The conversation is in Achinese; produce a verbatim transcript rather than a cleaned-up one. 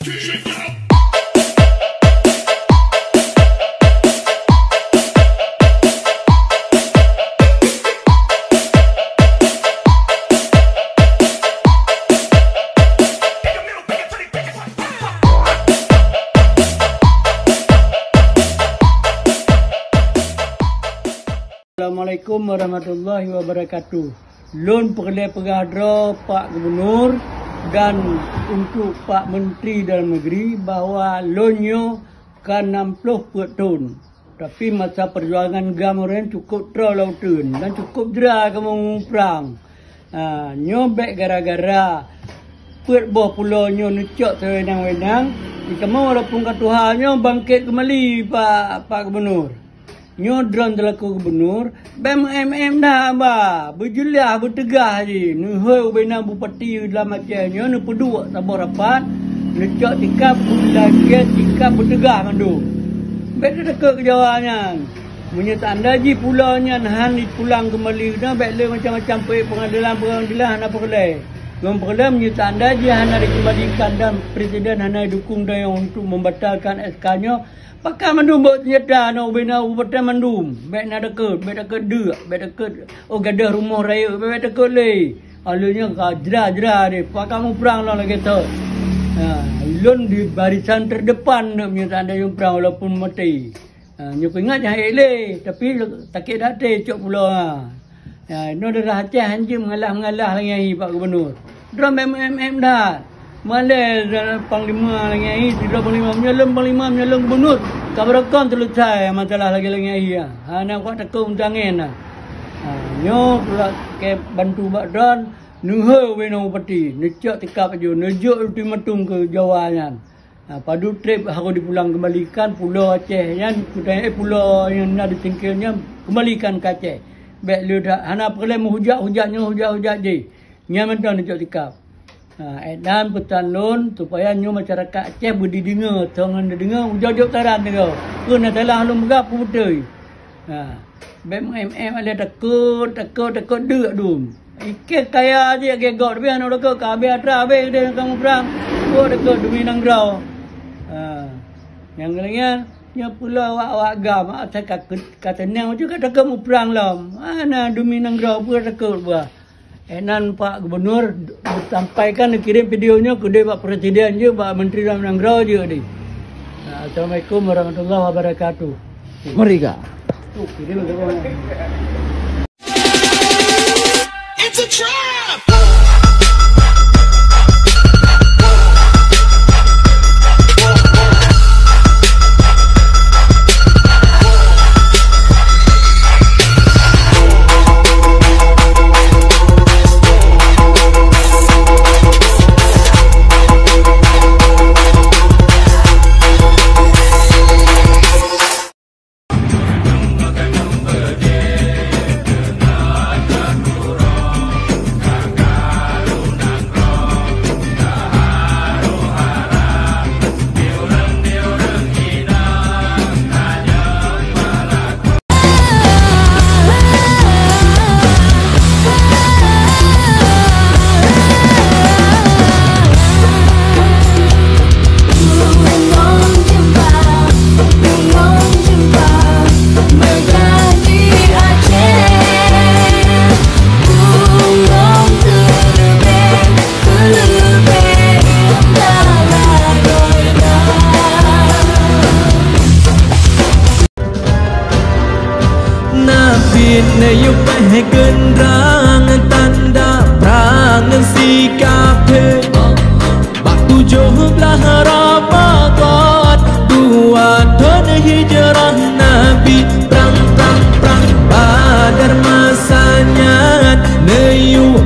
Assalamualaikum warahmatullahi wabarakatuh. Lôn peureulée peugah droe Pak Gubernur dan untuk Pak Menteri Dalam Negeri bahwa lôn nyoe ka nam ploh peuet thon. Tapi masa peujuangan GAM uroe nyan cukôp troe lam uteuen dan cukôp jra kamoe muprang. Ha, nyoe bék gara-gara peuet boh pulo nyoe neucok siweunang-weunang, di kamoe walaupun ka tuha nyoe bangkét keumbali Pak, Pak Gubernur. Nyoe droen seulaku gubernur, bék meuém-ém that ba, beujeulaih beuteugah jih. Neuhôi ubena bupati lam Aceh nyoe neupeuduek saboh rapat, neucok sikab, beulagée sikab beuteugah mandum. Bék tatakot keu Jawa nyan. Meunyoe tanda jih pulo nyan hana jipulang keumbali, na bék lé macam-macam peuék peungadelan, peungadelan hana peureulée. Ngon peureulée meunyoe tanda jih hana dikeumbalikan dan presiden hana dukung dayong untuk membatalkan S K nyoe, Pakon mandum bak seunjata nyoe ubena bupati mandum. Bék na takot, bék takot deuk, bék takot, oh, gadôh rumoh rayeuk, bék, bék takot lé. Alheuh nyoe ka jra-jra deh, pakon muprang lom lagée toh. Ha, lôn di barisan terdepan nyoe meunyoe seandai muprang walaupun maté. Ha, nyoe peuingat nyang ék lé, tapi sakét até cok pulo, ha. Ya, inoe daerah Aceh hanjeuet mengalah-mengalah lagée nyan hi Pak Gubernur. Droe meuém-ém that. Malée panglima lagée nyan hi, sidroe panglima, meunyoe lôn panglima, meunyoe lôn gubernur, ka barokon seuleusai masalah lagée-lagée nyan hi. Hana kuat takot meutangén na. Ha, nyoe pula keu bantu bak droen, neuhôi ubena bupati, neucok sikab laju, neujok ultimatum keu Jawa nyan. Ha, padub treb harôh dipulang keumbalikan pulo Aceh nyan, kutanya, eh, pulo nyang na di singkil nyan keumbalikan keu Aceh. Bék le that, hana peureulée meuhujat-hujat nyoe, hujat-hujat jih. Nyan mantong neucok sikab. Ha, ék dan peusan lôn supaya nyoe masyarakat Aceh beudideungoe, soe ngon dideungoe, ujoe jok saran deungoe. Peue na salah lôn peugah, peue beutôi. Ha, bék meuém-ém lé takot, takot, takot deuk dum. Iké kaya jih lagée gob, tapi hana takot, ka habéh atra, habéh keudeh ka muprang. Takot, takot demi nanggroe. Ha, nyang lagée nyan, nyoe peue lom awak-awak GAM, asai ka, ka teunang, ka takot muprang lom. Hana demi nanggroe, peue takot bah. Ék nan Pak Gubernur sampaikan, kirim video nyoe keudeh bak Presiden jeuet, bak Menteri Dalam Nanggroe jeuet deh. Assalamualaikum warahmatullahi wabarakatuh. Merdeka. Tuh, kirim ke bawah. It's a trap. Na pih neuyue péh geundrang tanda prang sikap he. Bak tujoh blaih Ramadhan dua thon hijrah Nabi, prang, prang, prang Badar masa nyan neuyue